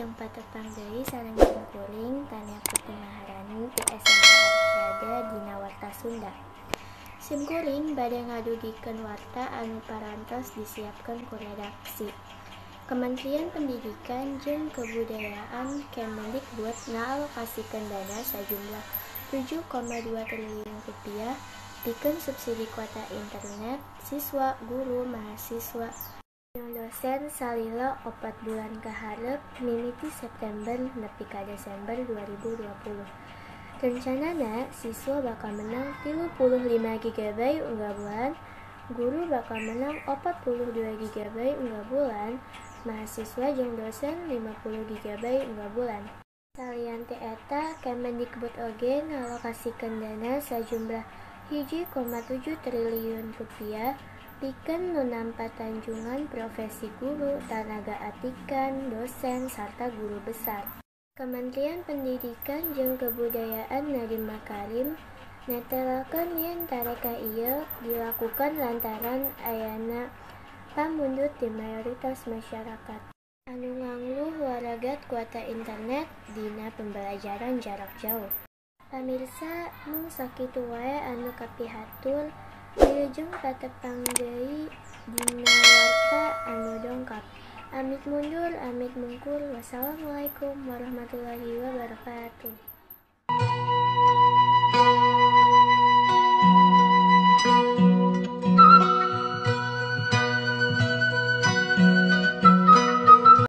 Wilujeng patepang deui sareng simkuring Tania Putri Maharani ti SMP Arsyada dina Warta Sunda. Simkuring bade ngadugikeun warta anu parantos disiapkeun ku redaksi. Kementerian Pendidikan jeung Kebudayaan Kemendikbud ngaalokasikeun dana sajumlah 7,2 triliun rupiah pikeun subsidi kuota internet siswa, guru, mahasiswa, jeung dosen salila 4 bulan kaharep mimiti September nepi ka Desember 2020. Rencanana siswa bakal menang 35 GB unggal bulan, guru bakal menang 42 GB unggal bulan, mahasiswa jeung dosen 50 GB unggal bulan. Salian ti eta, Kemendikbud oge ngalokasikeun dana sajumlah 1,7 triliun rupiah pikeun nu nampa tanjungan profesi guru, tanaga atikan, dosen, sarta guru besar. Kementerian Pendidikan jeung Kebudayaan Nadiem Makarim netelakeun yen tarekah ieu dilakukan lantaran ayana pamundut di mayoritas masyarakat anu ngangluh waragat kuota internet dina pembelajaran jarak jauh. Pamirsa, mung sakitu wae anu kapihatur. Wilujeng patepang deui dina warta anu dongkap. Amit mundur, amit mungkur. Wassalamualaikum warahmatullahi wabarakatuh.